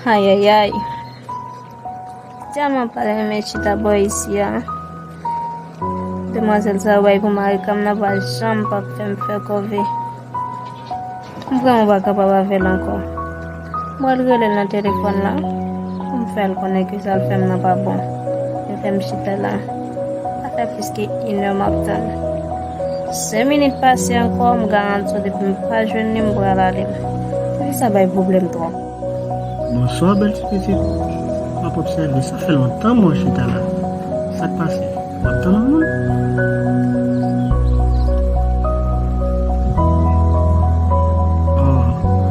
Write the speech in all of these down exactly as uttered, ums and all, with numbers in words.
Ayayay. Tèlman pa renmen chita bò isi a. Demwazèl sa yo bay pou Marika m nan pa janm p ap fè m fè kòve. M vrèman pa kapab avè l ankò. Mwen rele l nan telefòn la pou m fè l konnen ke sa l fè m nan pa bon. Li fè m chita la. Sa fè plis ke inè m ap tann. Senk minit pase ankò, m garanti w depi m pa jwenn li, m pral ale m. Li sa bay pwoblèm twòp. Bonswa, bèl ti pitit. M ap obsève, sa fè lontan mwen chita la. Sa k pase? W ap tann yon moun? Oh,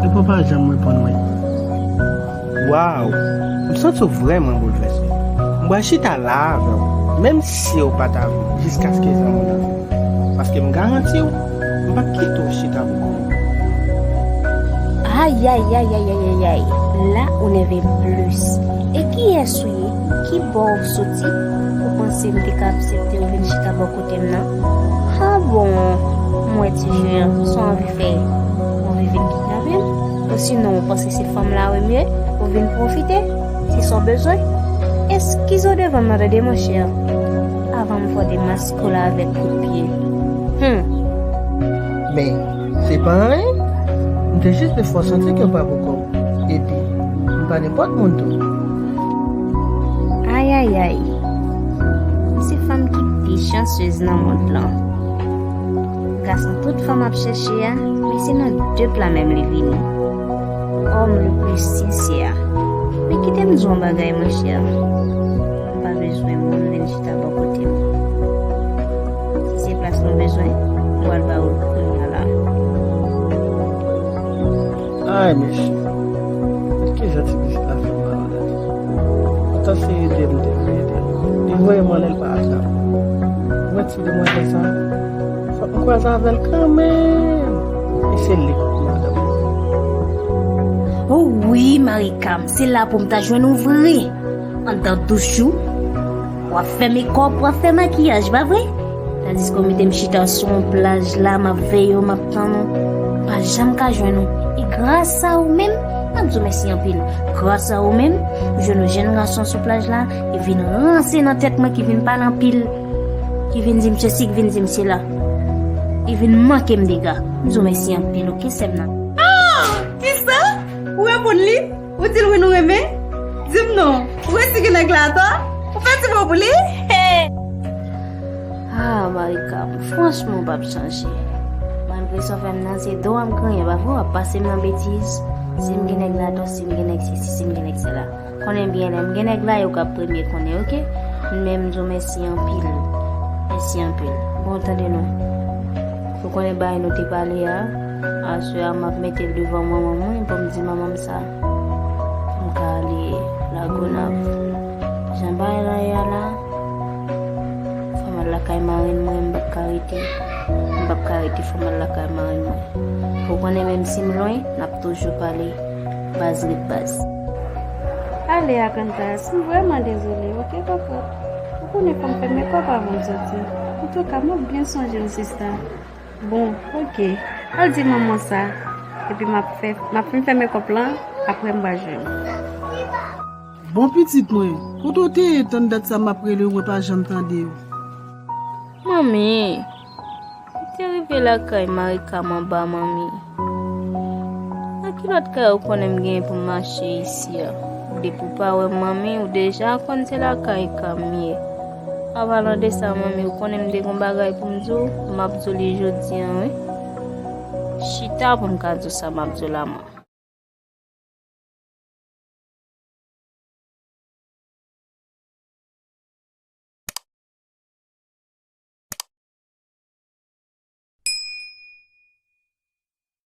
epi w pa janm reponn mwen. Waw! M santi w vrèman boulvèse. M pral chita la avè w, menm si w pa ta vle, jiskaske zanmi w nan vin. Paske m garanti w, m p ap kite w chita pou kont ou. Ayayayayayayay! La ou nève m plis. E kiyès ou ye? Ki bò w soti? Ou panse m te ka aksepte w vin chita bò kote m nan? Ha bon, m wè ti jan, sa w anvi fè? Ou anvi vin kidnape m? Osinon ou panse se fanm la w ye, ou vin pwofite? Se sa w bezwen? Eskize w devan m nan tande monchè, avan m fè w demaske w la avèk kout pye. Hum. Men, se pa anyen. M te jis vle fè w santi ke m pa poko. Epi, m pa nenpòt moun tou. Ayayay. M se fanm ki pi chansez nan mond lan. Gason tout fanm ap chèche a, men se nan de pla menm li vini. Homme le plus sincère. Men kite m di w yon bagay, monchè. M pa bezwen moun vin chita bò kote m. Si se plas nou bezwen, m pral ba ou l kounye a la. Ay, mesye. Ki jan ti pitit la fè m mal, tande. Poutan se ede m te vle ede l. Li voye m anlè, l pa atrap. Ou wè ti demwazèl sa? Fòk m kwaze avè l kanmenm. E se li k pou madanm mwen. O wi, Marika m, se la pou m ta jwenn ou vre. Anndan douz jou, w ap fè mekòp, w ap fè makiyaj, pa vre? Tandiske w mete m chita sou yon plaj la, m ap veye w, m ap tann ou. M pa janm ka jwenn ou. E gras a ou menm, m ap di w mèsi anpil. Gras a ou menm, m jwenn yon jèn gason sou plaj la, li vin ranse nan tèt mwen, ki vin pale anpil, ki vin di m sesi, ki vin di m sela. Li vin manke m dega. M di w mèsi anpil, oke, sè m nan. Ah! Kisa? Ou reponn li? Ou di l wi nou renmen? Di m non, ou resi gen nèg la atò? Ou fè ti mo pou li? Ah, Marika, franchman, w p ap chanje. Malgre sa w fè m nan, se do w ap griyen, pa vre? W ap pase m nan betiz. Si m gen nèg la atò, si m gen nèg sesi, si m gen nèg sela. Konnen byen, lè m gen nèg la, yo k ap premye konnen, oke? Men m di w mèsi anpil. Mèsi anpil. Bon, tande non. Ou konnen bagay nou te pale a, aswè a m ap mete l devan manman mwen pou m di manman m sa. Pou m ka ale Lagonav. Jan bagay la ye a la, fò m al lakay marenn mwen, m p ap ka rete. M p ap ka rete, fò m al lakay marenn mwen. Ou konnen menm si m lwen, n ap toujou pale. Baz ret baz. Ale, Akantas, m vrèman dezole, oke, kòkòt? Ou konnen fò m fè mekòp avan m soti. Antouka, m ap byen sonje w, sista. Bon, oke. Al di manman sa. Epi m ap fè, m ap fin fè mekòp lan, apre m pral jwenn ou. Bon, pitit mwen, kote w te ye tann dat sa m ap rele w, mwen pa janm tande w? Manmi, m te rive lakay Marika m anba, manmi. Nan ki lòt kay ou konnen m genyen pou m mache isi a? Depi w pa wè m, manmi, ou deja konn se lakay Kam m ye. An palan de sa, manmi, ou konnen m te gen yon bagay pou m di w, m ap di w li jodi a, wi. Chita pou m ka di w sa m ap di w la, manmi.